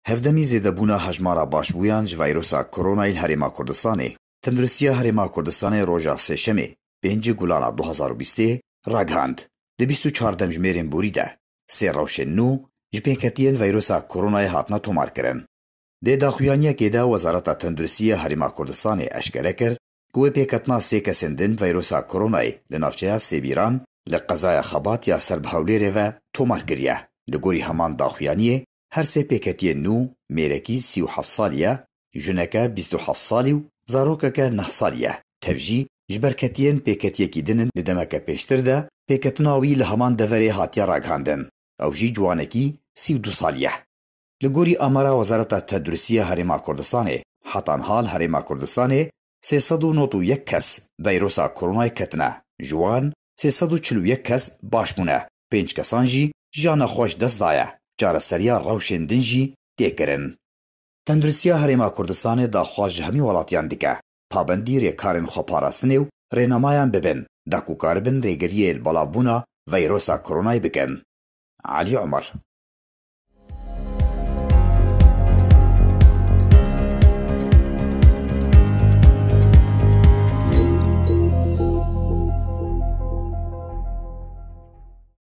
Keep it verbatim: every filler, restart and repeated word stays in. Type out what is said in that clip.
Hevdemî zêdebûna hejmara başbûyan ji vayrosa koronayê li Herêma Kurdistanê. Tenduristiya Herêma Kurdistanê roja Sêşemê, pêncî Gulana du hazar û bîstê, ragihand, di bîst û çar demjimêrên borî de sê rewşên nû ji pêketiyên veyrosa koronayê hatine tomarkirin. Di daxuyaniyekê de Wezareta Tenduristiya Herêma Kurdistanê eşkere kir ku wê pêketina sê kesên din veyrosa koronayê li navçeya Sêbîran li qezaya Xebat ya ser bi Hewlêrê ve tomar kiriye. Li gorî heman daxuyaniyê, her sê pêketiyên nû, mêrekî sî û heft salî ye, jineke bîst û heft salî û zarokeke neh salî ye. Tev jî ji ber ketiyên pêketiyekî din in, di demeke pêştir de pêketina wî li heman deverê hatiye ragihandin. Ew jî ciwanekî sî û du salî ye. Li gorî amara Wezareta Tenduristiya Herêma Kurdistanê, heta niha li Herêma Kurdistanê sê sed û nod û yek kes veyrosa koronayê ketine. Ji wan sê sed û çil û yek kes baş bûne, pênc kesan jî jiya nexweş dest daye. Çareseriya rewşên din jî tê kirin. Tenduristiya Herêma Kurdistanê daxwaz ji hemî welatiyan dike, pabendî rêkarên xweparastinê û rênemayan bibin, da ku karibin rêgiriyê li belavbûna veyrosa koronayê bikin. Elî Omer.